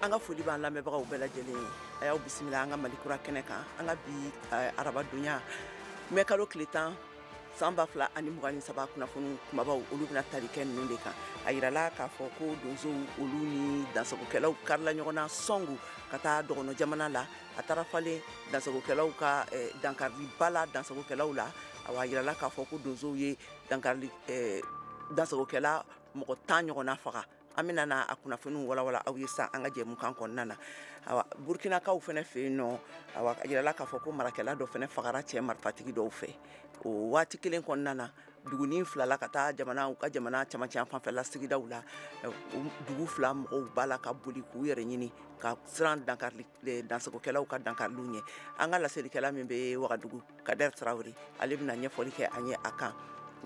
An ka foli b'an lamɛnbagaw bɛɛ lajɛlen ye. A y'aw bisimila an ka Mali kura kɛnɛ kan. An ka bi arabadonya, mɛ kalo tile 10 san 2023, kunnafoni kumabaw, olu bɛna tali kɛ ninnu de kan. A yirala k'a fɔ ko donsow, olu ni dansagokɛlaw karila ɲɔgɔn na Sɔngu ka taa dɔgɔnɔ jamana la. A taara falen dansagokɛlaw ka dankariliba la dansagokɛlaw la. Awa, a yirala k'a fɔ ko donsow ye dankarili dansagokɛla mɔgɔ 10 ɲɔgɔnna faga. An bɛna na a kunnafoniw walawala aw ye sa an ka jɛmukan kɔnɔna na. Awa, Burkinakaw fɛnɛ fɛ yen nɔ, awa, a yirala k'a fɔ ko marakɛla dɔ fɛnɛ fagara cɛ marifatigi dɔw fɛ. O waati kelen kɔnɔna na, dugunin fila la ka taa jamana u ka jamana camancɛ fanfɛla sigidaw la, dugu fila mɔgɔw b'a la ka boli k'u yɛrɛ ɲini ka siran dankarili dansagokɛlaw ka dankariliw ɲɛ. An ka laselikɛla min bɛ Wagadugu, Kader Tarawele, ale bɛna ɲɛfɔli kɛ an ye a kan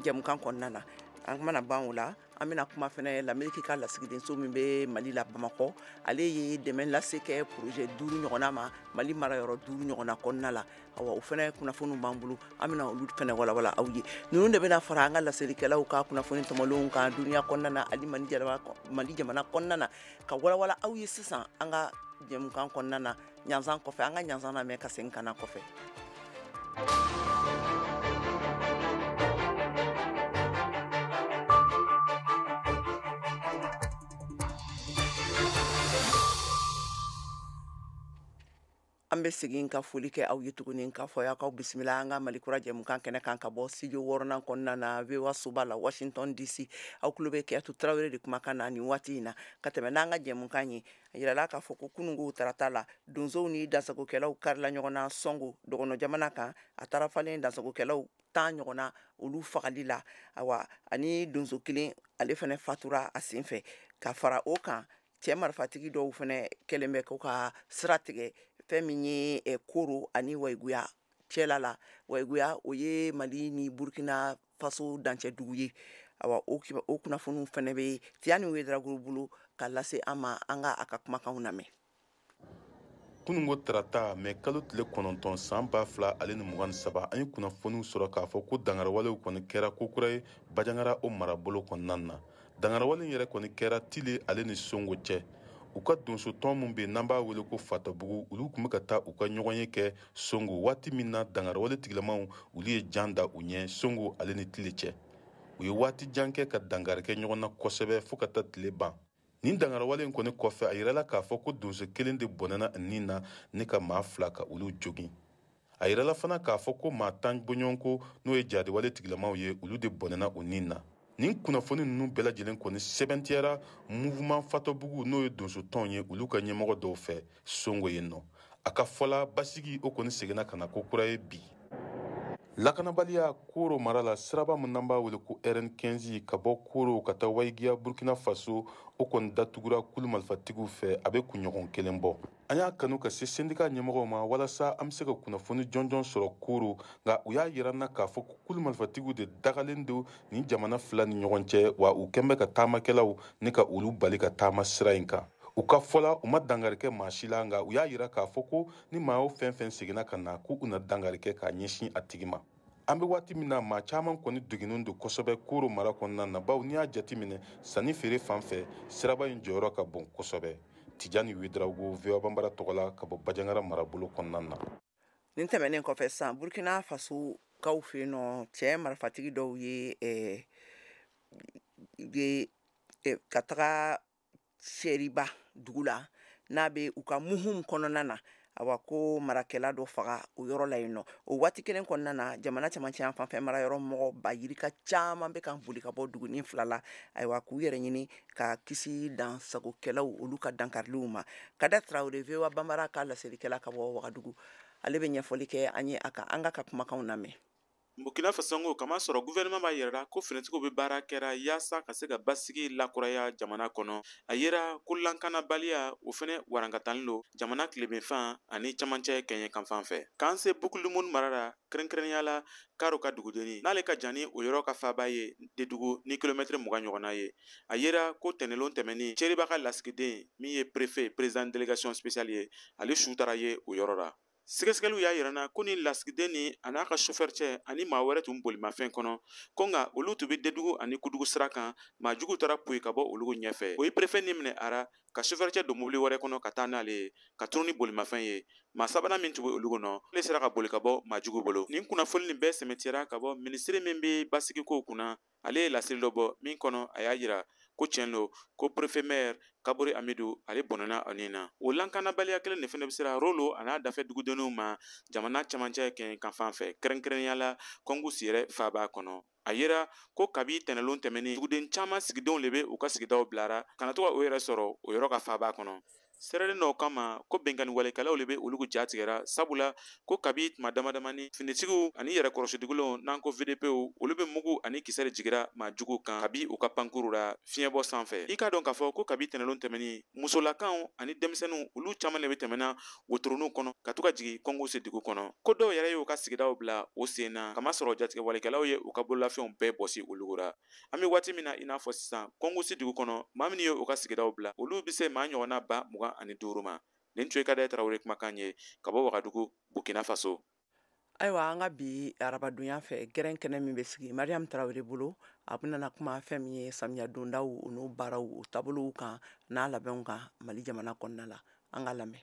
jɛmukan kɔnɔna na. An mana ban o la, an bɛna kuma fɛnɛ Lamɛriki ka lasigidenso min bɛ Mali la Bamakɔ, ale ye dɛmɛ lase kɛ projet 5 ɲɔgɔnna ma Mali marayɔrɔ 5 ɲɔgɔnna kɔnɔna la. Awa, o fɛnɛ kunnafoniw b'an bolo, an bɛna olu fɛnɛ walawala aw ye. Ninnu de bɛna fara an ka laselikɛlaw ka kunnafoni tɔmɔlenw kan duniya kɔnɔna na ani Mali jamana kɔnɔna na, ka walawala aw ye sisan an ka jɛmukan kɔnɔna na. Ɲanzan kɔfɛ, an ka ɲanzan lamɛn ka segin ka na kɔfɛ. An bɛ segin ka foli kɛ aw ye tuguni k'a fɔ y'aw bisimila an ka Mali kura jɛmukan kɛnɛ kan ka bɔ studio wɔɔrɔnan kɔnɔna na, VOA soba la, Washington DC. Aw tulo bɛ Kiyatu Tarawele de kumakan na nin waati in na. Ka tɛmɛ n'an ka jɛmukan ye, a yirala k'a fɔ ko kununko tarata la, donsow ni dansagokɛlaw karila ɲɔgɔn na Sɔngo dɔgɔnɔ jamana kan. A taara falen dansagokɛlaw 10 ɲɔgɔnna olu fagali la. Awa, ani donso kelen, ale fɛnɛ fatura a sen fɛ. Ka fara o kan, cɛ marifatigi dɔw fɛnɛ kɛlen bɛ ko ka sira tigɛ fɛn min ye Koro ani Wayiguya cɛla la. Wayiguya, o ye Mali ni Burkina Faso dancɛ dugu ye. Awa, o kunnafoniw fɛnɛ bɛ Tiyani Wedarago bolo ka lase an ma. An ka a ka kumakanw lamɛn. Kununko tarata, mɛ kalo tile 9 san 2023, an ye kunnafoniw sɔrɔ k'a fɔ ko dangarawalew kɔni kɛra kokura ye Bajangara o marabolo kɔnɔna na. Dangarawale yɛrɛ kɔni kɛra Tile ale ni Songo cɛ. U ka donsotɔn min bɛ n'an b'a wele ko Fatabugu, olu tun bɛ ka taa u ka ɲɔgɔn ye kɛ Songo waati min na, dangarawale tigilamaw olu ye jan da u ɲɛ Songo ale ni Tile cɛ. U ye waati jan kɛ ka dangari kɛ ɲɔgɔn na kosɛbɛ fo ka taa tile ban. Nin dangarawale in kɔni kɔfɛ, a yirala k'a fɔ ko donso kelen de bɔnɛna nin na ni ka maa 2 ka olu jogin. A yirala fana k'a fɔ ko maa 10 bɔɲɔgɔnko, n'o ye jadiwale tigilamaw ye, olu de bɔnɛna o nin na. Nin kunnafoni ninnu bɛɛ lajɛlen kɔni sɛbɛntiyara Mouvement Fatɔbugu, n'o ye donsotɔnw ye, olu ka ɲɛmɔgɔ dɔw fɛ Songo yen nɔ. A ka fɔla, basigi o kɔni seginna ka na kokura ye bi. Lakanabaliya Koro mara la, siraba min n'an b'a wele ko RN15 ka bɔ Koro ka taa Wayigiya Burkina Faso, o kɔni datugura kulu marifatigiw fɛ, a bɛ kunɲɔgɔn kelen bɔ. An y'a kanu ka se sendika ɲɛmɔgɔw ma walasa an bɛ se ka kunnafoni jɔnjɔn sɔrɔ Koro, nka u y'a yira n na k'a fɔ ko kulu marifatigiw de dagalen don nin jamana fila ni ɲɔgɔn cɛ, wa u kɛn bɛ ka taamakɛlaw ni ka olu bali ka taama sira in kan. U ka fɔ la, u ma dangari kɛ maa si la, nka u y'a yira k'a fɔ ko ni maa o fɛn fɛn seginna ka na, k'u na dangari kɛ k'a ɲɛsin a tigi ma. An bɛ waati min na, maa caman kɔni degunnen don kosɛbɛ Koro mara kɔnɔna na, bawo n'i y'a jateminɛ sanni feere fan fɛ, siraba in jɔyɔrɔ ka bon kosɛbɛ. Tijani Wedarago, VOA Banbara tɔgɔ la ka bɔ Bajangara marabolo kɔnɔna na. Nin tɛmɛnen kɔfɛ sisan, Burkina Faso kaw fɛ yen nɔ, cɛ marifatigi dɔw ye ka taga Seriba dugu la n'a bɛ u ka Muhum kɔnɔna na. Awa, ko marakɛla dɔ faga o yɔrɔ la yen nɔ. O waati kelen kɔnɔna na, jamana camancɛ yan fanfɛ marayɔrɔ mɔgɔ ba yirika caman bɛ ka boli ka bɔ dugunin fila la, ayiwa, k'u yɛrɛ ɲini ka kisi dansagokɛlaw olu ka dankariliw ma. Kader Tarawele, VOA Banbara ka laselikɛla ka bɔ Wagadugu, ale bɛ ɲɛfɔli kɛ an ye a kan. An ka kumakanw lamɛn. Burkina Faso ko kama sɔrɔ gouvernement b'a yɛrɛ ko finitigiw bɛ baara kɛra yaasa ka se ka basigi lakuraya jamana kɔnɔ. A yera ko lankanabaliya o fɛnɛ warankatalen don jamana tilebinfan ani camancɛ kɛɲɛ fan fɛ. K'an se Bukulumun mara la, kɛrɛnkɛrɛnnenya la Karo ka dugudenni n'ale ka jan ni o yɔrɔ ka faaba ye Dedugu ni kilomɛtiri 20 ɲɔgɔnna ye. A yera ko tɛnɛlon tɛmɛnen, Ceriba ka lasigiden min ye préfet, président délégation spéciale ye, ale su taara ye o yɔrɔ la. Sɛgɛsɛgɛliw y'a yira na ko ni lasigiden ni a n'a ka chauffeur cɛ ani maa wɛrɛ tun bolimafɛn kɔnɔ, ko nka olu tun bɛ Dedugu ani Kudugu sira kan, maa juguw taara poyi ka bɔ olu ɲɛfɛ. O ye préfet ni minɛ ara ka chauffeur cɛ don mobili wɛrɛ kɔnɔ ka taa n'ale ye, ka tunu ni bolimafɛn ye. Maa sabanan min tun bɛ olu kɔnɔ, ale sera ka boli ka bɔ maa jugu bolo. Nin kunnafoni nin bɛɛ sɛmɛntiyara ka bɔ minisiri min bɛ basigi kow kunna, ale ye laseli dɔ bɔ min kɔnɔ a y'a yira ko tiɲɛ don ko préfet maire Kabore Amidu ale bɔnɛna a nin na. O lankanabaliya kelen de fana bɛ sera Rolo a n'a dafɛ dugudenw ma jamana cɛmancɛ kɛɲɛkan fan fɛ, kɛrɛnkɛrɛnnenya la Kɔngusi yɛrɛ faaba kɔnɔ. A yera ko kabi tɛnɛlon tɛmɛnen, duguden caman sigidenw de bɛ u ka sigidaw bilara ka na to ka o yɛrɛ sɔrɔ o yɔrɔ ka faaba kɔnɔ. Sɛrɛlen dɔw kama ko binkanni walekɛlaw de bɛ olu ja tigɛra, sabula ko kabi tuma dama damani finitigiw ani yɛrɛkɔrɔsidugulenw n'an ko VDPw, olu bɛ mugu ani kisɛ de jigira maa juguw kan kabi u ka pankuru la fiɲɛbɔ sanfɛ. I k'a dɔn k'a fɔ ko kabi tɛnɛlon tɛmɛnen, musolakaw ani denmisɛnninw olu caman de bɛ tɛmɛna wotoroninw kɔnɔ ka to ka jigin Kɔngusi dugu kɔnɔ. Ko dɔw yɛrɛ y'u ka sigidaw bila o sen na, kamasɔrɔ jatigɛ walekɛlaw ye u ka bololafɛnw bɛɛ bɔsi olu la. An bɛ waati min na i n'a fɔ sisan, Kɔngusi dugu kɔnɔ, maa minnu ye u ka sigidaw bila, olu bɛ se maa ɲɔgɔnna 2025 ma. Nin tun ye Kadɛ Tarawele kumakan ye ka bɔ Wagadugu, Burkina Faso. Ayiwa, an ka bi arabadonya fɛ, gɛrɛn kɛnɛ min bɛ sigi Mariam Tarawele bolo, a bɛna na kuma fɛn min ye samiya dondaw n'o baaraw o taabolow kan n'a labɛnw kan Mali jamana kɔnɔna la. An ka lamɛn.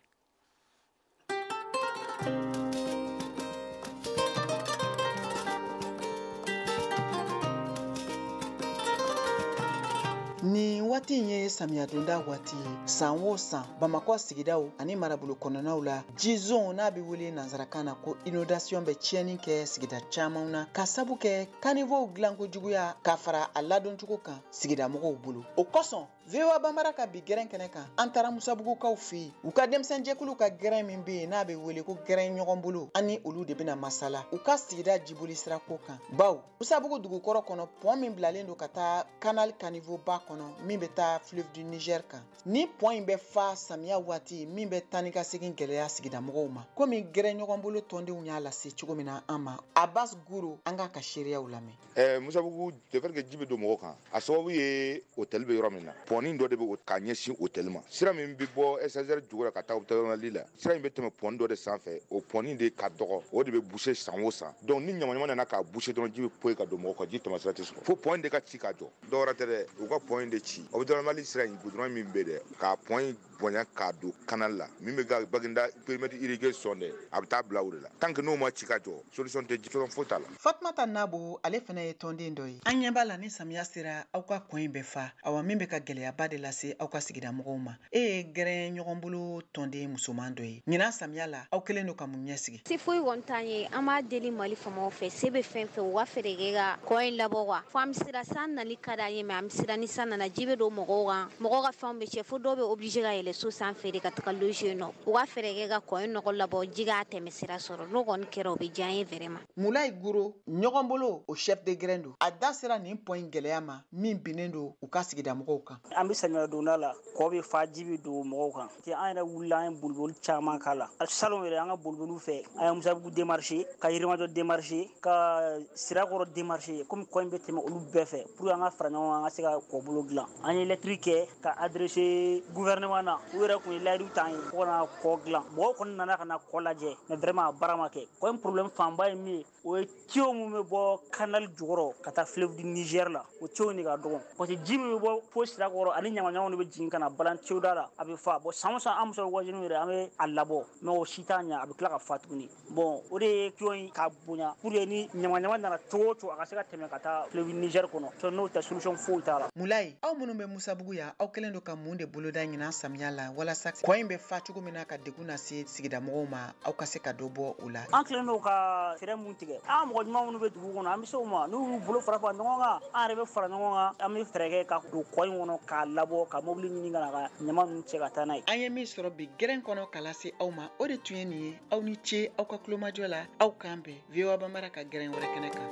Nin waati in ye samiyadonda waati ye. San o san, Bamakɔ sigidaw ani marabolo kɔnɔnaw la, jizon n'a bɛ wele nansarakan na ko inondation bɛ tiɲɛni kɛ sigida caman na ka sabu kɛ caniveau dilanko juguya ka fara a ladoncogo kan sigidamɔgɔw bolo. O kosɔn VOA Bambara ka bi gɛrɛn kɛnɛ kan, an taara Musabugukaw fɛ yen, u ka denmisɛnjɛkulu ka gɛrɛn min bɛ yen n'a bɛ wele ko gɛrɛn ɲɔgɔn bolo, an ni olu de bɛna masala u ka sigida jiboli sirako kan. Bawo Musabugu dugukɔrɔ kɔnɔ, pont min bilalen don ka taa canal caniveau ba kɔnɔ min bɛ taa fleuve du Niger kan, ni pont in bɛ fa samiya waati min bɛ taa ni ka segin gɛlɛya sigidamɔgɔw ma, komi gɛrɛn ɲɔgɔn bolo tɔndenw y'a lase cogo min na an ma. Abbas Guro, an k'a ka seereyaw lamɛn. Musabugu, de fait que ji bɛ don mɔgɔ kan, a sababu ye hôtel bɛ yɔrɔ min na, pɔnni dɔ de bɛ k'a ɲɛsin hôtel ma. Sira min bɛ bɔ SSR jukɔrɔ ka taa hôtel la, sira in bɛ tɛmɛ pɔnni dɔ de sanfɛ, o pɔnni de ka dɔgɔ, o de bɛ boucher san o san. Donc ni ɲamaɲama nana k'a boucher dɔrɔn, ji bɛ poyi ka don mɔgɔ kan, ji tɛmɛ sira tɛ sɔrɔ. Fo pɔn de ka ci ka jɔ. Dɔwɛrɛ tɛ dɛ, u ka pɔn de ci. Hôpital Mali sira in, goudron min bɛ dɛ, k'a pɔn bonya k'a don canal la, min bɛ ka Baginda périmètre irrigué sɔn dɛ, a bɛ taa bila o de la. Tant que n'o ma ci ka jɔ, solution tɛ, solution foyi t'a la. Fatumata Nabo, ale fana ye tɔnden dɔ ye. An ɲɛ b'a la ni samiya sera, aw ka kɔn in bɛ fa, awa min bɛ ka gɛlɛyaba de lase aw ka sigida mɔgɔw ma. E ye gɛrɛn ɲɔgɔn bolo tɔnden musoman dɔ ye. Ɲinan samiya la, aw kɛlen don ka mun ɲɛsigi? Se foyi kɔni t'an ye, an b'a deli Mali faamaw fɛ, se bɛ fɛn fɛn, u ka fɛɛrɛ kɛ ka kɔ in labɔ quoi. Fo an bɛ siran san nali ka d'an ye, mais an bɛ siran ni san nana ji bɛ don mɔgɔw kan, mɔgɔw ka fɛnw bɛ tiɲɛ, fo dɔw bɛ obligé ka yɛlɛ so sanfɛ de ka taga loger yen nɔ. U ka fɛɛrɛ kɛ ka kɔ in nɔgɔ labɔ, ji k'a tɛmɛ sira sɔrɔ, n'o kɔni kɛra o bɛ diya an ye vraiment. Mulayi Guro, ɲɔgɔn bolo o chef de grin don, a da sera nin pɔn in gɛlɛya ma min binnen don u ka sigida mɔgɔw kan. An bɛ samiya donda la, kɔ bɛ fa, ji bɛ don mɔgɔw kan. An yɛrɛ wulila, an ye boliboli caman k'a la. Salon yɛrɛ, an ka boliboliw fɛ, an ye Musabugu démarché, ka Yirimajɔ démarché, ka Sirakɔrɔ démarché, komi kɔ in bɛ tɛmɛ olu bɛɛ fɛ, pour an ka fara ɲɔgɔn kan, an ka se ka kɔbolo dilan. An ye lettre kɛ ka adressé gouvernement na, u yɛrɛ kun ye layidu t'an ye ko ka na kɔ dilan. Mɔgɔw kɔni nana ka na kɔ lajɛ, mais vraiment a baara ma kɛ. Kɔ in problème fanba ye min ye, o ye tuyau min bɛ bɔ canal jukɔrɔ ka taa fleuve du Niger la, o tuyau de ka dɔgɔ. Parce que ji min bɛ bɔ fo Sirakɔrɔ ani ɲamaɲamaw de bɛ jigin ka na balan tuyau da la, a bɛ fa. Bon, san o san an muso wajinu yɛrɛ, an bɛ a labɔ, mais o si t'a ɲɛ, a bɛ tila ka fa tuguni. Bon, o de ye tuyau in ka bonya pour que ni ɲamaɲama nana cogo o cogo, a ka se ka tɛmɛ ka taa fleuve Niger kɔnɔ. N'o tɛ, solution foyi t'a la. Mulayi, aw minnu bɛ Musabugu yan, aw kɛlen don ka mun de boloda ɲinan samiya la walasa kɔ in bɛ fa cogo min na ka degun lase sigida mɔgɔw ma, aw ka se ka dɔ bɔ o la? An kɛlen don ka fɛɛrɛ mun tigɛ, an mɔgɔ ɲuman minnu bɛ dugu kɔnɔ, an bɛ se o ma, n'u y'u bolo fara fara ɲɔgɔn kan, an yɛrɛ bɛ fara ɲɔgɔn kan, an bɛ fɛɛrɛ kɛ ka don kɔ in kɔnɔ k'a labɔ, ka mobili ɲini ka na ka ɲama ninnu cɛ ka taa n'a ye. An ye min sɔrɔ bi gɛrɛn kɔnɔ ka lase aw ma, o de tun ye nin ye. Aw ni ce aw ka kulomajɔ la, aw k'an bɛn VOA Bambara ka gɛrɛn wɛrɛ kɛnɛ kan.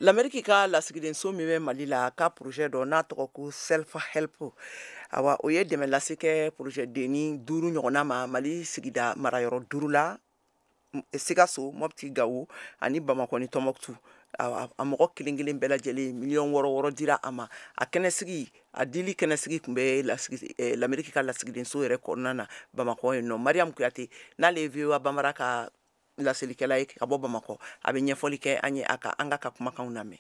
L'Amérique ka lasigidenso min bɛ Mali la, ka projet dɔ n'a tɔgɔ ko self help, awa o ye dɛmɛ lase kɛ projet denni 5 ɲɔgɔnna ma Mali sigida marayɔrɔ 5 la, Sikaso, Mopti, Gawo ani Bamakɔ ni Tɔnbɔkutu. A mɔgɔ kelen kelen bɛɛ lajɛlen miliyɔn 6 6 dira a ma. A kɛnɛsigi, a dili kɛnɛsigi tun bɛ Lameriki ka lasigidenso yɛrɛ kɔnɔna na Bamakɔ yen nɔ. Mariam Kuyate, n'ale ye VOA Bambara ka laselikɛla ye ka bɔ Bamakɔ, a bɛ ɲɛfɔli kɛ an ye a ka an ka kumakanw lamɛn.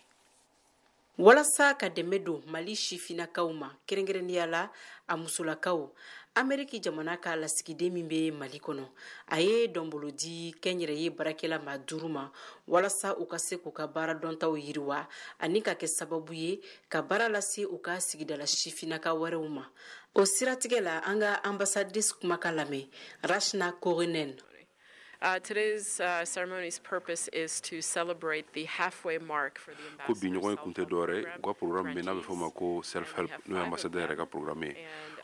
Walasa ka dɛmɛ don Mali sifinnakaw ma, kɛrɛnkɛrɛnnenya la a musolakaw, Ameriki jamana ka lasigiden min bɛ Mali kɔnɔ, a ye dɔnbolo di kɛnyɛrɛye baarakɛla ma duuru ma, walasa u ka se k'u ka baara dɔntaw yiriwa ani ka kɛ sababu ye ka baara lase u ka sigidala sifinnaka wɛrɛw ma. O siratigɛ la, an ka ambassadrice kumakan lamɛn, Rachna Korenen. Today's ceremony's purpose is to celebrate the halfway mark for the Ko bi ɲɔgɔn ye kun tɛ dɔwɛrɛ ye, u ka programme min n'a bɛ fɔ o ma ko self help, n'o ye ambassadeur yɛrɛ ka programme ye,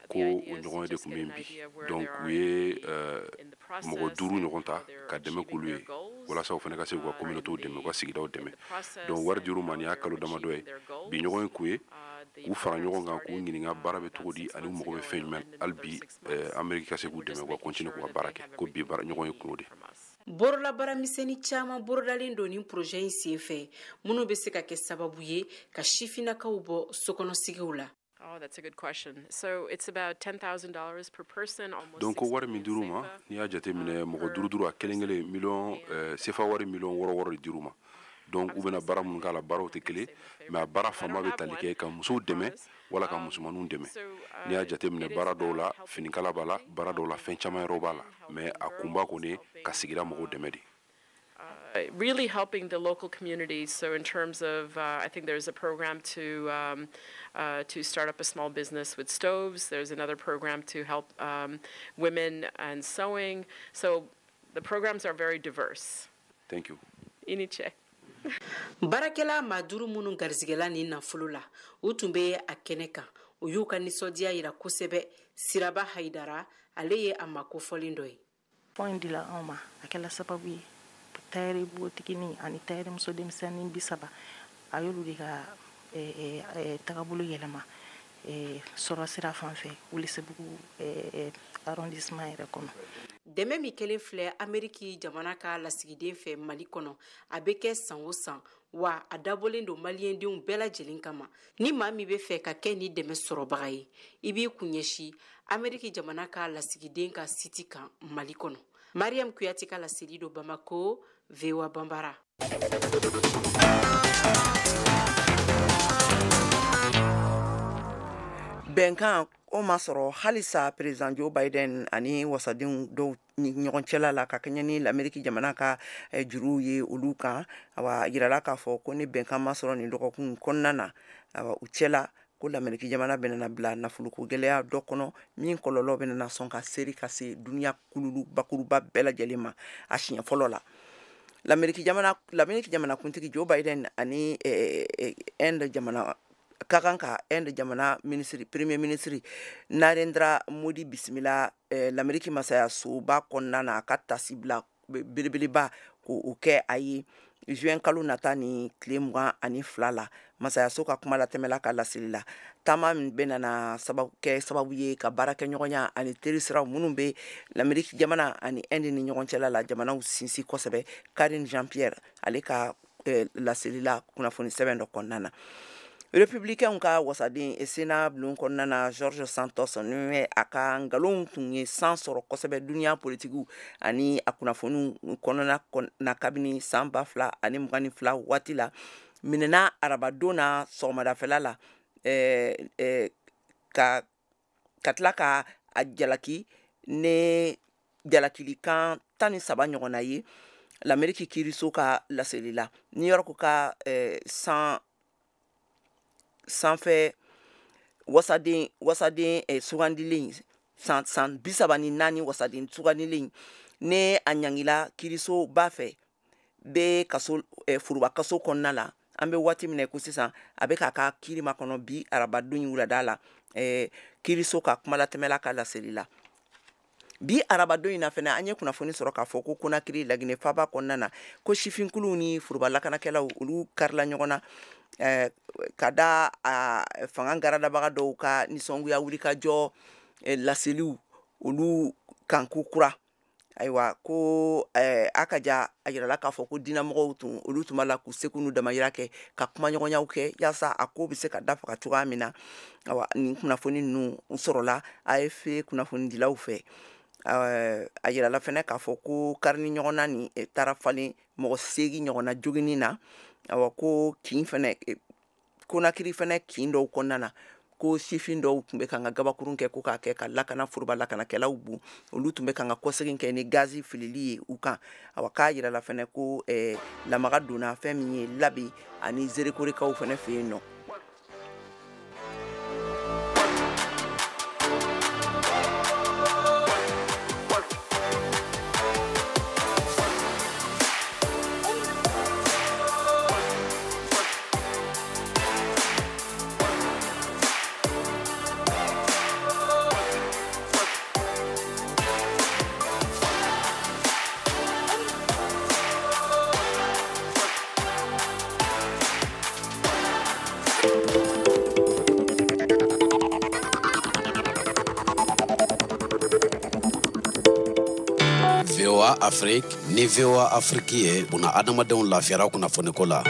ko o ɲɔgɔn ye de tun bɛ yen bi. Donc u ye mɔgɔ duuru ɲɔgɔn ta ka dɛmɛ k'olu ye, walasa u fana ka se k'u ka communauté dɛmɛ, u ka sigidaw dɛmɛ. Donc wari dir'u ma, nin y'a kalo damadɔ ye. Bi ɲɔgɔn ye kun ye k'u fara ɲɔgɔn kan, k'u ɲininka baara bɛ cogo di ani u mago bɛ fɛn jumɛn, hali bi Amérique ka se k'u dɛmɛ, u ka continuer k'u ka baara kɛ. Ko bi baara ɲɔgɔn ye kun o de. Bololabaaramisɛnnin caman bolodalen don nin projet in senfɛ, minnu bɛ se ka kɛ sababu ye ka sifinnakaw bɔ sokɔnɔsigiw la. Oh, that's a good question. So it's about $10,000 per person, almost. Donc ko wari min dir'u ma, n'i y'a jateminɛ, mɔgɔ duuru duuru, a kelen kelen miliyɔn sefa wari miliyɔn 6 6 de dir'u ma. Donc u bɛna baara minnu k'a la, baaraw tɛ kelen, mais a baara fanba bɛ tali kɛ ka musow dɛmɛ wala ka musomaninw dɛmɛ. N'i y'a jateminɛ, baara dɔw la finikala b'a la, baara dɔw la fɛn caman yɛrɛw b'a la, mais a kunba kɔni ka sigida mɔgɔw dɛmɛ de. Really helping the local communities. So in terms of, I think there's a program to start up a small business with stoves. There's another program to help women and sewing. So the programs are very diverse. Thank you. I ni ce. Baarakɛla maa duuru minnu garisigɛla nin nafolo la, u tun bɛ a kɛnɛ kan, u y'u ka nisɔndiya yira kosɛbɛ. Siraba Hayidara, ale ye a ma kofɔlen dɔ ye. Fɔn in dila anw ma, a kɛla sababu ye tayɛri npogotiginin ani tayɛri muso denmisɛnnin 30, a y'olu de ka tagabolo yɛlɛma sɔrɔ sira fan fɛ Welesebugu arrondissement yɛrɛ kɔnɔ. Dɛmɛ min kɛlen filɛ Ameriki jamana ka lasigiden fɛ Mali kɔnɔ, a bɛ kɛ san o san, wa a dabɔlen don maliyɛndenw bɛɛ lajɛlen kama. Ni maa min bɛ fɛ ka kɛ ni dɛmɛ sɔrɔbaga ye, i b'i kun ɲɛsin Ameriki jamana ka lasigiden ka site kan Mali kɔnɔ. Mariam Kuyate ka laseli don Bamako, VOA Banbara. Bɛnkan o ma sɔrɔ halisa président Joe Biden ani wasadenw dɔw ni ɲɔgɔn cɛla la, ka kɛɲɛ ni Lameriki jamana ka juruw ye olu kan. Awa, yirala k'a fɔ ko ni bɛnkan ma sɔrɔ nin dɔgɔkun kɔnɔna na, awa, u cɛla, ko Lameriki jamana bɛna bila nafoloko gɛlɛya dɔ kɔnɔ min kɔlɔlɔ bɛna sɔn ka seri ka se duniya kululu bakuruba bɛɛ lajɛlen ma a siɲɛ fɔlɔ la. Lameriki jamana kuntigi Joe Biden ani Inde jamana ka kan ka Inde jamana minisiri, premier ministre Narendra Modi bisimila Lameriki masaya soba kɔnɔna na, a ka tasi bila belebeleba k'o kɛ a ye juin kalo nata ni tile 22 la. Masayaso ka kuma latɛmɛla ka laseli la, taama min bɛ nana sababu kɛ sababu ye ka baara kɛ ɲɔgɔnya ani terisiraw minnu bɛ Lameriki jamana ani Inde ni ɲɔgɔn cɛla la jamanaw sinsin kosɛbɛ. Karine Jean Pierre, ale ka laseli la kunnafoni sɛbɛn dɔ kɔnɔna na, Républicain ka wasaden Sénat bulon kɔnɔna na, George Santos, ni a ka nkalonw tun ye san sɔrɔ kosɛbɛ duniya politigiw ani a kunnafoniw kɔnɔna na kabini san 2022 waati la, minɛna arabadon na sɔgɔmadafɛla la, ka tila ka a jalaki ne jalakilikan 13 ɲɔgɔnna ye Lameriki kiiriso ka laseli la. New York ka san sanfɛ wasaden sugandilen, san 34 wasaden sugandilen, ne a ɲangila kiirisoba fɛ, bɛ kaso, foroba kaso kɔnɔna la an bɛ waati min na ko sisan. A bɛ k'a ka kiiri makɔnɔ bi arabadon in wulada la, kiiriso ka kumalatɛmɛla ka laseli la. Bi arabadon in na fɛnɛ, an ye kunnafoni sɔrɔ k'a fɔ ko Konakiri, Laginɛ faba kɔnɔna na, ko sifinkuluw ni foroba lakanakɛlaw, olu karila ɲɔgɔn na, ka da a fanga garadabaga dɔw ka nisɔngoya wulikajɔ laseliw olu kan ko kura. Ayiwa ko a ka ja a yirala k'a fɔ ko diinɛmɔgɔw tun olu tun b'a la k'u seko n'u damayira kɛ ka kumaɲɔgɔnyaw kɛ yaasa a ko bɛ se ka dafaga cogoya min na. Awa nin kunnafoni ninnu sɔrɔla AFP kunnafonidilaw fɛ. A yirala fɛnɛ k'a fɔ ko karini ɲɔgɔnna nin taara falen mɔgɔ 8 ɲɔgɔnna joginni na. Awa ko kin fɛnɛ Konakiri fɛnɛ kin dɔw kɔnɔna na, ko sifin dɔw tun bɛ kan ka gabakurun kɛ ko k'a kɛ ka lakana foroba lakanakɛlaw bon, olu tun bɛ kan ka kɔsegin kɛ ni gazi filili ye u kan. Awa k'a yirala fɛnɛ ko lamaga donna fɛn min ye Labe ani Zerekorekaw fɛnɛ fɛ yen nɔ. VOA Afrique ni VOA Afrique ye buna adamadenw lafiyara kunnafoniko la.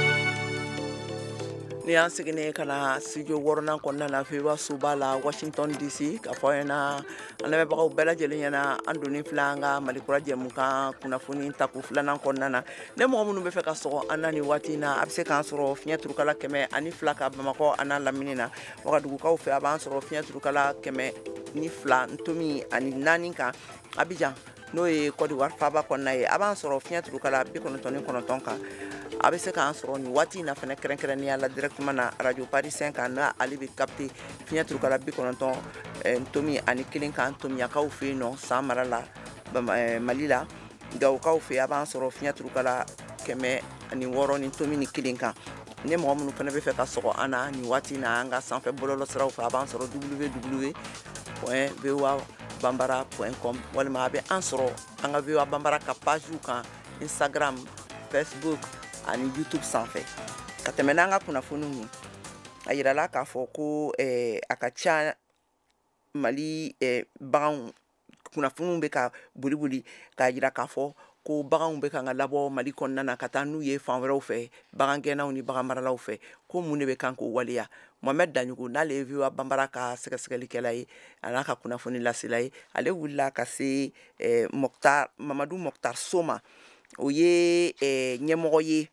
Ni y'an seginnen ka na studio 6nan kɔnɔna na VOA soba la Washington DC, k'a fɔ aw ɲɛna, an lamɛnbagaw bɛɛ lajɛlen ɲɛna, an donnen filɛ an ka Malikura jɛmukan kunnafoni tako 2nan kɔnɔna na. Ne mɔgɔ minnu bɛ fɛ ka sɔgɔ an na nin waati in na, a bɛ se k'an sɔrɔ fiɲɛ turukala 102 kan Bamakɔ a n'a lamini na. Wagadugukaw fɛ a b'an sɔrɔ fiɲɛ turukala 102.4 kan Abidjan, n'o ye Côte d'Ivoire faaba kɔnɔna ye. A b'an sɔrɔ fiɲɛ turukala 99 kan. A bɛ se k'an sɔrɔ nin waati in na fɛnɛ kɛrɛnkɛrɛnnenya la directement na Radio Paris 5 kan, n'a ale bɛ capter fiɲɛ turukala 90.1 kan Tomiyakaw fɛ yen nɔ San mara la Mali la. Gawokaw fɛ yen a b'an sɔrɔ fiɲɛ turukala 106.1 kan. Ne mɔgɔ minnu fɛnɛ bɛ fɛ ka sɔgɔ an na nin waati in na an ka sanfɛ bɔlɔlɔ siraw fɛ, a b'an sɔrɔ www.voabambara.com, walima a bɛ an sɔrɔ an ka VOA Bambara ka page kan Instagram, Facebook ani YouTube sanfɛ. Ka tɛmɛ n'an ka kunnafoniw ye, a yirala k'a fɔ ko a ka ca Mali baganw kunnafoniw bɛ ka boli boli k'a yira k'a fɔ ko baganw bɛ kan ka labɔ Mali kɔnɔna na ka taa n'u ye fan wɛrɛw fɛ, bagangɛnnaw ni baganmaralaw fɛ, ko mun de bɛ kan k'o waleya. Mohamed Daɲogo, n'ale ye VOA Bambara ka sɛgɛsɛgɛlikɛla ye a n'a ka kunnafoni lasela ye, ale wulila ka se Mamadu Mɔkitar Soma, o ye ɲɛmɔgɔ ye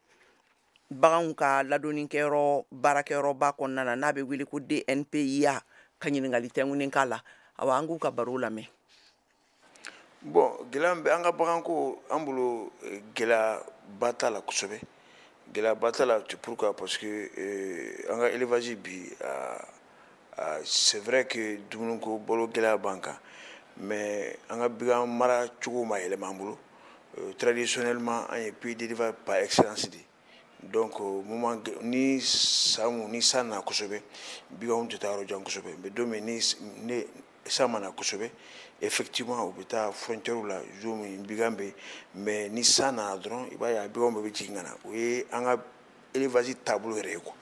baganw ka ladonnikɛyɔrɔ baarakɛyɔrɔba kɔnɔna na, n'a bɛ wele ko DNPIA, ka ɲininkali tɛnkunnen k'a la. Awa an k'u ka baro lamɛn. Bon, gɛlɛya bɛ an ka baganko an bolo, gɛlɛyaba t'a la kosɛbɛ. Gɛlɛyaba t'a la, pourquoi? Parce que an ka élevage bi, c'est vrai que dumuniko balo gɛlɛya b'an kan, mais an ka bagan mara cogo ma yɛlɛma an bolo. Traditionnellement an ye pays d'élevage par excellence de. Donc moment ni san ni san na kosɛbɛ, baganw tɛ taa yɔrɔ jan kosɛbɛ. Mais don min ni san ma na kosɛbɛ, effectivement u bɛ taa frontière la jour min bagan bɛ, mais ni san nana dɔrɔn i b'a ye a baganw bɛɛ bɛ jigin ka na. O ye an ka élevage taabolo yɛrɛ ye quoi.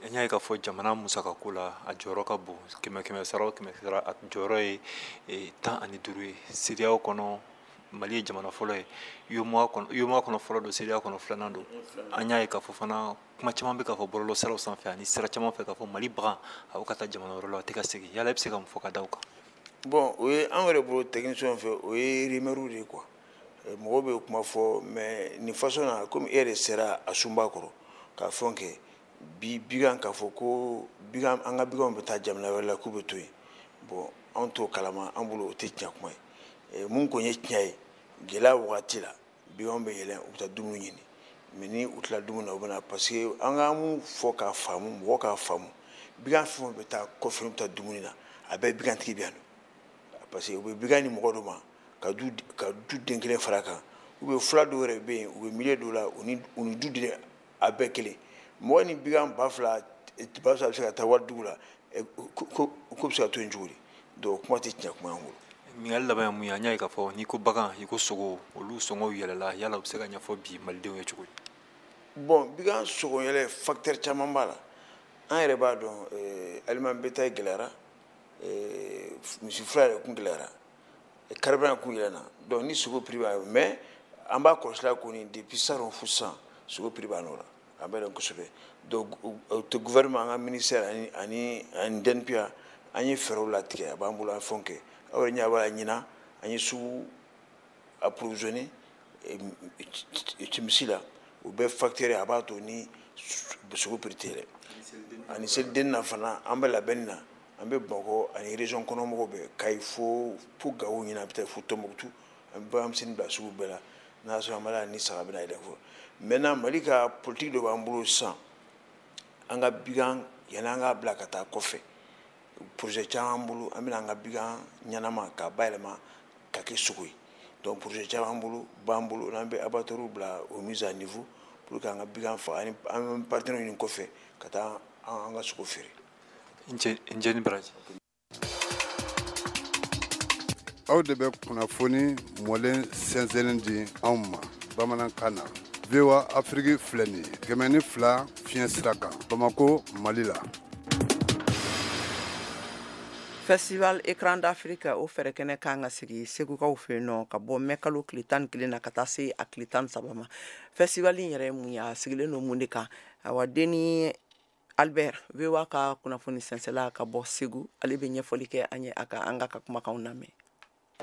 An y'a ye k'a fɔ jamana musakako la a jɔyɔrɔ ka bon, 100 sara o 100 sara a jɔyɔrɔ ye 15 ye. CEDEAO kɔnɔ Mali ye jamana fɔlɔ ye, UEMOA kɔnɔ fɔlɔ don, CEDEAO kɔnɔ filanan don. An y'a ye k'a fɔ fana kuma caman bɛ k'a fɔ bɔlɔlɔsiraw sanfɛ ani sira caman fɛ k'a fɔ Mali bagan a bɛ ka taa jamana wɛrɛ la, a tɛ ka segin. Yala e bɛ se ka mun fɔ ka da o kan? Bon, o ye an yɛrɛ bolo technicien fɛ, o ye rumeur de ye quoi. Mɔgɔw bɛ kuma fɔ, mais nin façon na, komi e yɛrɛ sera a sunba kɔrɔ ka fɛn kɛ bi bigan k'a fɔ ko bigan an ka biganw bɛ taa jamana wɛrɛ la k'u bɛ to yen. Bon, anw t'o kalama, an bolo o tɛ tiɲɛ kuma ye. Mun kɔni ye tiɲɛ ye, gɛlɛya wagati la biganw bɛ yɛlɛn, u bɛ taa dumuni ɲini, mais ni u tila dumuni na u bɛ na, parce que an ka mun fɔ k'a faamu, mɔgɔ k'a faamu, bigan fɛn o fɛn bɛ taa kɔfɛ, u bɛ taa dumuni na, a bɛɛ bigantigi bɛ yan nɔ, parce que u bɛ bigan di mɔgɔ dɔ ma ka du den kelen fara kan, ou bien fula dɔw yɛrɛ bɛ yen, u bɛ milieu dɔw la, u ni du den a bɛɛ kelen. Mɔgɔ ni bigan 2000 bɛ se ka taa wari dugu la, ko bɛ se ka to yen cogo di? Donc kuma tɛ tiɲɛ kuma y'an bolo. Ɲininkali laban ye mun ye? An y'a ye k'a fɔ n'i ko bagan i ko sogo, olu sɔngɔw yɛlɛla, yala u bɛ se ka ɲɛfɔ bi malidenw ye cogo di? Bon, bigan sogo yɛlɛ facteur caman b'a la. An yɛrɛ b'a dɔn, aliment bétail gɛlɛyara, misi fura yɛrɛ kun gɛlɛyara. Carburant kun yɛlɛnna, donc ni sogo prix b'a, mais an b'a kɔlɔsi la kɔni depuis salon fo sisan, sogo prix b'a nɔ la, a bɛ dɔn kosɛbɛ. Donc o gouvernement, an ka ministère ani DNPA, an ye fɛɛrɛw latigɛ, a b'an bolo, an fɛnw kɛ. Aw yɛrɛ ɲɛ b'a la, ɲinan an ye sugu approvisionné misi la, o bɛɛ facteur a b'a to ni sogo prix tɛ yɛlɛ. Ani seliden na fana, an bɛ labɛnni na, an bɛ Bamakɔ ani région kɔnɔ mɔgɔw bɛɛ, Kayi fo Gawo, ɲinan a bɛ taa fo Tɔnbukutu, an bɛ baganmisɛnnin bila sugu bɛɛ la. N'a sɔrɔ an b'a ni saga bɛna yɛlɛ fɔ. Maintenant, Mali ka politique dɔ b'an bolo sisan, an ka bigan yanni an k'a bila ka taa kɔfɛ, projet caman bolo, an bɛna an ka bigan ɲɛnama k'a bayɛlɛma ka kɛ sogo ye. Donc projet caman bolo b'an bolo, n'an bɛ abattoirs bila au mise à niveau pour que an ka bigan faga, ani an bɛ partenaires ɲini kɔfɛ ka taa an ka sogo feere. N cɛ ni baraji. Aw de bɛ kunnafoni mɔlen sɛnsɛnnen di anw ma bamanankan na. VOA Afrique filɛ nin ye 102 fiɲɛ sira kan, Bamako, Mali la. Festival Écran d'Afrique, o fɛɛrɛ kɛnɛ kan ka sigi Segukaw fɛ yen nɔ ka bɔ mɛ kalo tile 11 na ka taa se a tile 13 ma. Festival in yɛrɛ ye mun ye, a sigilen don mun de kan? Awa, Deni Albert, VOA ka kunnafoni sɛnsɛla ka bɔ Segu, ale bɛ ɲɛfɔli kɛ an ye a kan. An ka kumakanw lamɛn.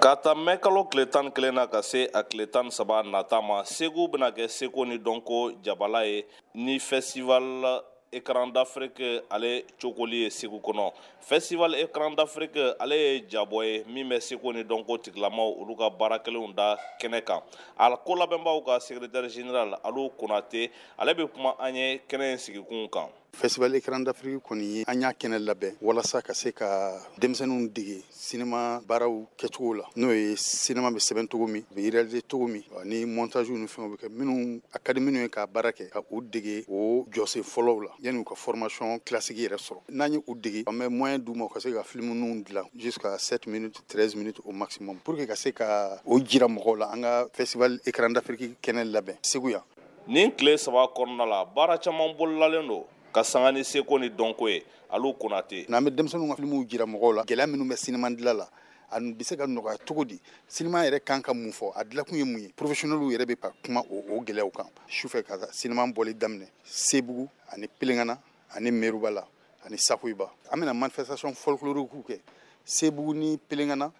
Ka ta mɛ kalo tile 11 na ka se a tile 13 nata ma, Segu bɛna kɛ seko ni dɔnko jabala ye ni Festival Écran d'Afrique ale cokoli ye Segu kɔnɔ. Festival Écran d'Afrique ale ye jabɔ ye min bɛ seko ni dɔnko tigilamaw olu ka baara kɛlenw da kɛnɛ kan. A ko labɛnbaw ka secrétaire général Alu Konate, ale bɛ kuma an ye kɛnɛ in sigikun kan. Festival Écran d'Afrique kɔni ye, an y'a kɛnɛ labɛn walasa ka se ka denmisɛnninw dege sinema baaraw kɛcogo la, n'o ye sinema bɛ sɛbɛn cogo min, bɛ réaliser cogo min, ani montage ni fɛnw bɛ kɛ minnu a ka di minnu ye k'a baara kɛ, ka u dege o jɔsen fɔlɔw la yanni u ka formation classique yɛrɛ sɔrɔ. N'an ye u dege, an bɛ moyen d'u ma u ka se ka film ninnu dilan jusqu'à 7 minutes, 13 minutes au maximum, pour que ka se ka o jira mɔgɔw la. An ka Festival Écran d'Afrique kɛnɛ labɛn Segu yan. Nin tile 3 kɔnɔna la, baara caman bololalen don ka sanga ni seko ni dɔnko ye. Alu Konate. N'an bɛ denmisɛnninw ka filimuw jira mɔgɔw la, gɛlɛya minnu bɛ sinema dilan la, a bɛ se ka nɔgɔya cogo di, sinema yɛrɛ kan ka mun fɔ, a dilakun ye mun ye, professionnels yɛrɛ bɛ ka kuma o gɛlɛyaw kan. Sufɛ ka sinema bɔli daminɛ Sebugu ani Pelengana ani Merubala ani Sakoyiba. An bɛna manifestation folklorique kɛ Sebugu ni Pelengana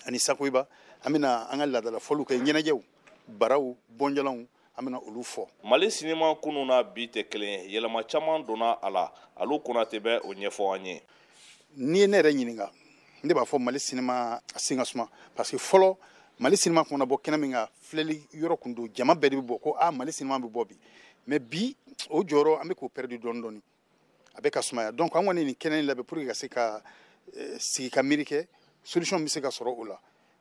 ani Sakoyiba. An bɛna an ka laadala fɔliw kɛ, ɲɛnajɛw, baraw, bɔnjalanw, an bɛna olu fɔ. Mali sinema kunun na bi tɛ kelen ye, yɛlɛma caman donna a la. Alu Konate bɛ o ɲɛfɔ an ye. N'i ye ne yɛrɛ ɲininka, ne b'a fɔ Mali sinema a sen ka suma, parce que fɔlɔ Mali sinema kun na bɔ kɛnɛ min kan, filɛli yɔrɔ kun don, jama bɛɛ de bɛ bɔ ko aa Mali sinema bɛ bɔ bi. Mais bi o jɔyɔrɔ an bɛ k'o perdu dɔɔni dɔɔni, a bɛ ka sumaya. Donc an kɔni nin kɛnɛ in labɛn pour que ka se ka sigi ka miiri kɛ, solution bɛ se ka sɔrɔ o la.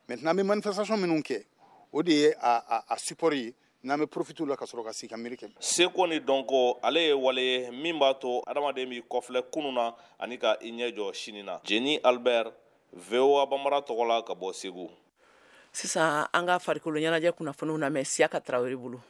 Maintenant, an bɛ manifestation minnu kɛ, o de ye a support ye, n'an bɛ profiter la ka sɔrɔ ka sigi ka miiri kɛ. Seko ni dɔnko ale ye wale ye min b'a to adamaden b'i kɔfilɛ kunun na ani ka i ɲɛ jɔ sini na. Jeni Albert, VOA Bambara tɔgɔ la ka bɔ Segu. Sisan an ka farikolo ɲɛnajɛ kunnafoniw lamɛn Siyaka Tarawele bolo.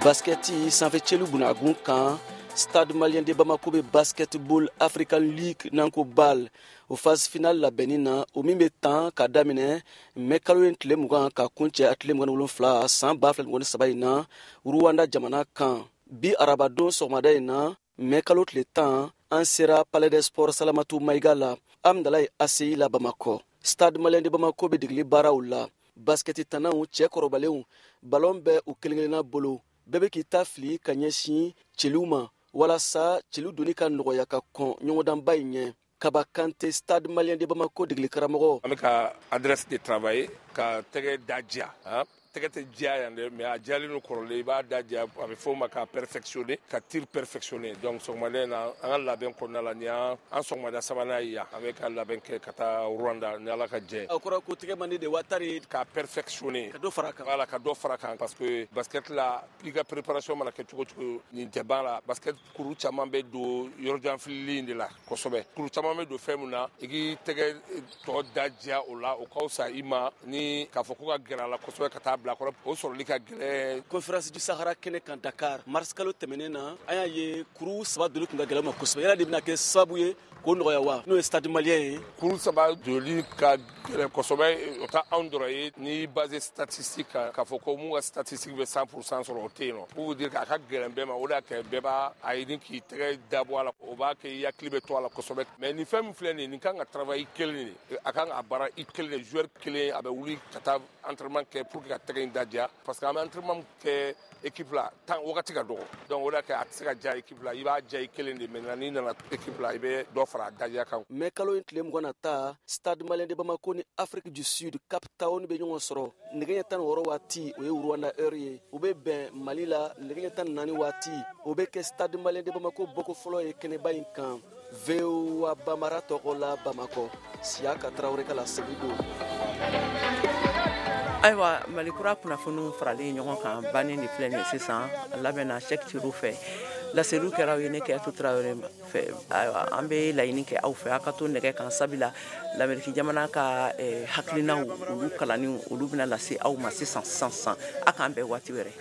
Basketi sanfɛ cɛlu bunagun kan, Stade Malien de Bamako bɛ Basketball African League n'an ko BAL o phase finale labɛnni na, o min bɛ tan ka daminɛ mɛ kalo in tile 20 ka kuncɛ a tile 27 san 2023 in na Rwanda jamana kan. Bi arabadon sɔgɔmada in na, mɛ kalo tile 10, an sera Palais des Sports Salamatu Maïga la, Amdalaye ACI la Bamakɔ. Stade Malien de Bamako bɛ degeli baaraw la. Basketi tannaw cɛ kɔrɔbalenw, balon bɛ u kelen kelenna bolo, bɛɛ bɛ k'i ta fili ka ɲɛsin cɛliw ma walasa cɛliw donni ka nɔgɔya ka kɔn ɲɔgɔndanba in ɲɛ. Kaba Kante, Stade Malien de Bamako degeli karamɔgɔ. An bɛ ka adresse de travailler ka tɛgɛ da diya, tɛgɛ tɛ diya yan dɛ, mais a diyalen don kɔrɔlen, i b'a da diya, a bɛ fɔ o ma ka perfectionner, ka tir perfectionner. Donc sɔgɔmada in na, an ka labɛn kɔnɔna la, nin y'an sɔgɔmada sabanan ye yan, an bɛ ka labɛn kɛ ka taa Rwanda ni Ala ka jɛ. O kɔrɔ ko tɛgɛ man di de wa tari. Ka perfectionner. Ka dɔ fara a kan. Voilà, ka dɔ fara a kan, parce que basket la, i ka préparation mana kɛ cogo cogo, nin tɛ ban la. Basket kuru caman bɛ don yɔrɔjan filili in de la kosɛbɛ. Kuru caman bɛ don fɛn min na, i k'i tɛgɛ tɔ da diya o la, o ka fisa i ma ni k'a fɔ ko ka gɛrɛ a la kosɛbɛ ka taa bila kɔrɔ, o sɔrɔli ka gɛlɛn. Conférence du Sahara kɛnɛ kan Dakar, mars kalo tɛmɛnen na, an y'a ye kuru 3 doli tun ka gɛlɛn ma kosɛbɛ. Yala de bɛna kɛ sababu ye k'o nɔgɔya wa, n'o ye Stade Malien ye? Kuru 3 doli ka gɛlɛn kosɛbɛ, o tɛ anw dɔrɔn ye. N'i basé statistique kan, k'a fɔ ko mun ka statistique bɛ 100% sɔrɔ, o tɛ yen nɔ. Pour vous dire k'a ka gɛlɛn bɛɛ ma, o de y'a kɛ bɛɛ b'a a ɲini k'i tɛgɛ dabɔ a la, o b'a kɛ i hakili bɛ to a la kosɛbɛ. Mais nin fɛn min filɛ nin ye, nin kan ka travail i kelen de, a kan ka baara i kelen de, joueur kelen a bɛ wuli ka taa entraînement kɛ pour que ka tɛgɛ in da diya, parce que an bɛ entraînement kɛ équipe la temps wagati ka dɔgɔ, donc o de y'a kɛ a tɛ se ka diya équipe la, i b'a diya i kelen de. Maintenant n'i nana équipe la, i bɛ dɔ fara a dadiya kan. Mai kalo in tile 20 nata, Stade Malien de Bamako ni Afrique du Sud Cape Town bɛ ɲɔgɔn sɔrɔ nɛgɛ ɲɛ 16 waati, o ye Rwanda heure ye, o bɛ bɛn Mali la nɛgɛ ɲɛ 14 waati. O bɛ kɛ Stade Malien de Bamako bɔko fɔlɔ ye kɛnɛba in kan. VOA Bambara tɔgɔ la Bamakɔ, Siyaka Tarawele ka laseli don. Ayiwa, Malikura kunnafoniw faralen ɲɔgɔn kan bannen de filɛ nin ye sisan, a labɛnna Sɛki Ciro fɛ, laseliw kɛra aw ye ne Kɛyatu Tarawele fɛ. Ayiwa, an bɛ laɲini kɛ aw fɛ, aw ka to nɛgɛ kan, sabula Lamɛriki jamana ka hakilinaw olu kalanniw olu bɛna lase aw ma sisan sisan sisan. A k'an bɛn waati wɛrɛ.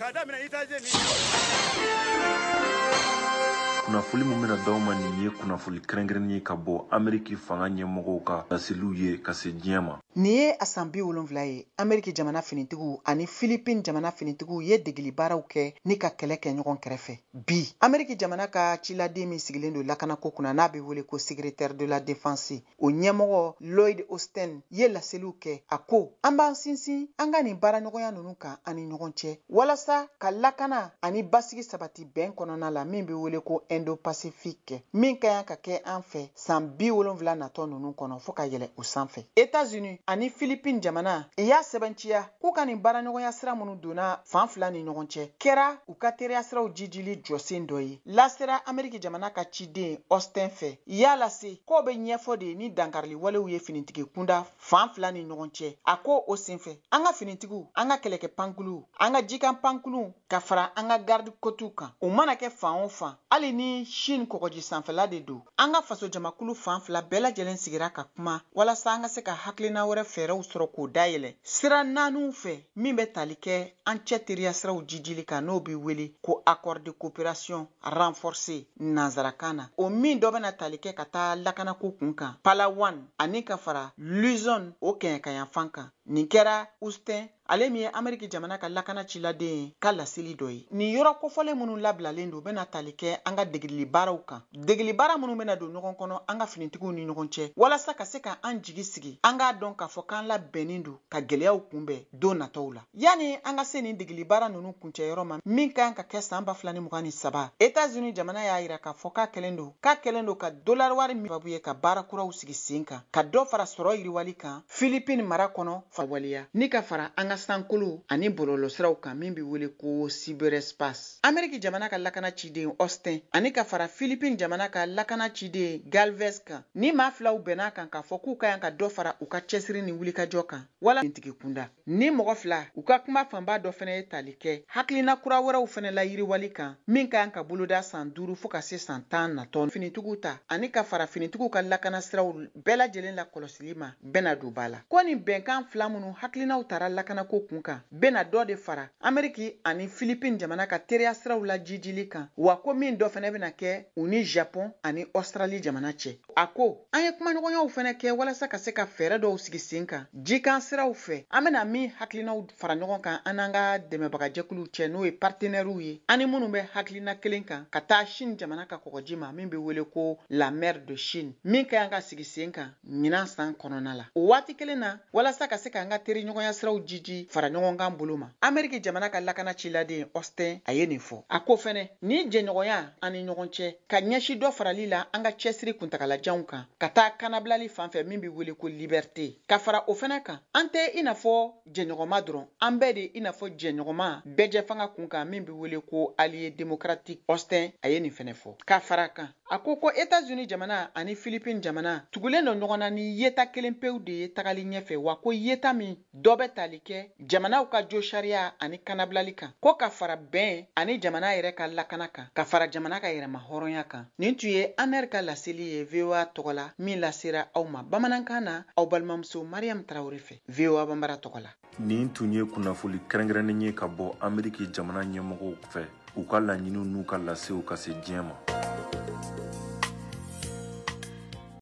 Kunnafoli min bɛna d'aw ma nin ye kunnafoli kɛrɛnkɛrɛnnen ye ka bɔ Ameriki fanga ɲɛmɔgɔw ka laseliw ye ka se diɲɛ ma. Nin ye a san 70 ye, Ameriki jamana finitigiw ani Philippines jamana finitigiw ye degeli baaraw kɛ ni ka kɛlɛ kɛ ɲɔgɔn kɛrɛfɛ. Bi, Ameriki jamana ka ciladen min sigilen don lakanako kunna, n'a bɛ wele ko secrétaire de la défense, o ɲɛmɔgɔ Lloyd Austin ye laseliw kɛ. A ko an b'an sinsin an ka nin baaraɲɔgɔnya ninnu kan an ni ɲɔgɔn cɛ, walasa ka lakana ani basigi sabati bɛn kɔnɔna la, min bɛ wele ko Indo-Pacifique, min ka kan ka kɛ an fɛ san 70 natɔ ninnu kɔnɔ fo ka yɛlɛ o sanfɛ. États-Unis ani Philippines jamana i y'a sɛbɛntiya k'u ka nin baaraɲɔgɔnya sira minnu donna fan fila ni ɲɔgɔn cɛ kɛra u ka teriya siraw jijili jɔsen dɔ ye. Lasera Ameriki jamana ka ciden Austin fɛ, i y'a lase k'o bɛ ɲɛfɔ de ni dankarili walew ye finitigi kunda fan fila ni ɲɔgɔn cɛ. A ko o senfɛ, an ka finitigiw, an ka kɛlɛkɛ pankuluw, an ka jikan pankuluw ka fara an ka garde côtes kan, o mana kɛ fan o fan, hali ni Chine kɔgɔji sanfɛla de don, an ka faso jamakulu fan fila bɛɛ lajɛlen sigira ka kuma walasa an ka se ka hakilina wɛrɛ fɛɛrɛw sɔrɔ k'o dayɛlɛ sira naaniw fɛ, min bɛ tali kɛ an cɛ teriya siraw jijili kan, n'o bɛ wele ko accord de coopération renforcée nanzarakan na, o min dɔ bɛna tali kɛ ka taa lakanako kun kan Palawan ani ka fara Luzon o kɛɲɛkayanfan kan. Nin kɛra Austin, ale min ye Ameriki jamana ka lakana ciladen ye, ka laseli dɔ ye. Nin yɔrɔ kofɔlen minnu labilalen don bɛna tali kɛ an ka degeli baaraw kan, degeli baara minnu bɛna don ɲɔgɔn kɔnɔ an ka finitigiw ni ɲɔgɔn cɛ, walasa ka se ka an jigi sigi, an k'a dɔn k'a fɔ k'an labɛnnen don ka gɛlɛyaw kunbɛn don nataw la. Yanni an ka se nin degeli baara ninnu kuncɛyɔrɔ ma, min ka kan ka kɛ san 2023, États-Unis jamana y'a yira k'a fɔ k'a kɛlen don ka dollar wari min sababu ye ka baara kuraw sigi sen kan, ka dɔ fara sɔrɔ yiriwali kan Philippines mara kɔnɔ waleya, ni ka fara an ka sankolo ani bɔlɔlɔsiraw kan, min bɛ wele ko cyberespace. Ameriki jamana ka lakana ciden Austin ani ka fara Philippines jamana ka lakana ciden Galvez kan, ni maa filaw bɛn'a kan k'a fɔ k'u ka kan ka dɔ fara u ka cɛsiri ni wulikajɔ kan wala tigi kunda. Ni mɔgɔ fila u ka kuma fanba dɔ fana ye tali kɛ hakilina kura wɛrɛw fana la yiriwali kan, min ka kan ka boloda san 5 fo ka se san 10 natɔ. Finitigiw ta ani ka fara finitigiw ka lakana siraw bɛɛ lajɛlen la kɔlɔsili ma bɛna don ba la. Ko nin bɛnkan fila minnu hakilinaw tara lakanako kun kan bɛna dɔ de fara Ameriki ani Philippines jamana ka teriya siraw la jijili kan, wa ko min dɔ fana bɛna kɛ u ni Japon ani Australie jamana cɛ. A ko an ye kumaɲɔgɔnyaw fana kɛ walasa ka se ka fɛɛrɛ dɔw sigi sen kan jikan siraw fɛ, an bɛna min hakilinaw fara ɲɔgɔn kan an n'an ka dɛmɛbagajɛkuluw cɛ, n'o ye partenaires ye, ani minnu bɛ hakilina kelen kan ka taa Chine jamana ka kɔgɔji ma, min bɛ wele ko la mer de Chine, min ka kan ka sigi sen kan ɲinan san kɔnɔna la. O waati kelen na, walasa ka se k'an ka teriɲɔgɔnya siraw jiji fara ɲɔgɔn kan bolo ma, Ameriki jamana ka lakana ciladen Austin a ye nin fɔ. A ko fɛnɛ ni jɛɲɔgɔnya an ni ɲɔgɔn cɛ ka ɲɛsin dɔ farali la an ka cɛsiri kuntagalajanw kan ka taa kanabilali fan fɛ, min bɛ wele ko liberté. Ka fara o fɛnɛ kan, an tɛ i n'a fɔ jɛɲɔgɔnma dɔrɔn, an bɛɛ de i n'a fɔ jɛɲɔgɔnma bɛɛjɛfanga kun kan, min bɛ wele ko allié démocratique. Austin a ye nin fɛnɛ fɔ. Ka fara kan, a ko ko États-Unis jamana ani Philippines jamana tugulen don ɲɔgɔn na ni yeta kelen pewu de ye tagali ɲɛfɛ, wa ko yeta min dɔ bɛ tali kɛ kɛ jamanaw ka josariya ani kanabilali kan, ko ka fara bɛn ani jamana yɛrɛ ka lakana kan, ka fara jamana ka yɛrɛma hɔrɔnya kan. Nin tun ye ANR ka laseli ye VOA tɔgɔ la, min lasera aw ma bamanankan na aw balimamuso Mariam Traoré fɛ, VOA Banbara tɔgɔ la. Nin tun ye kunnafoli kɛrɛnkɛrɛnnen ye ka bɔ Ameriki jamana ɲɛmɔgɔw fɛ, u ka laɲiniw n'u ka lasew ka se diɲɛ ma.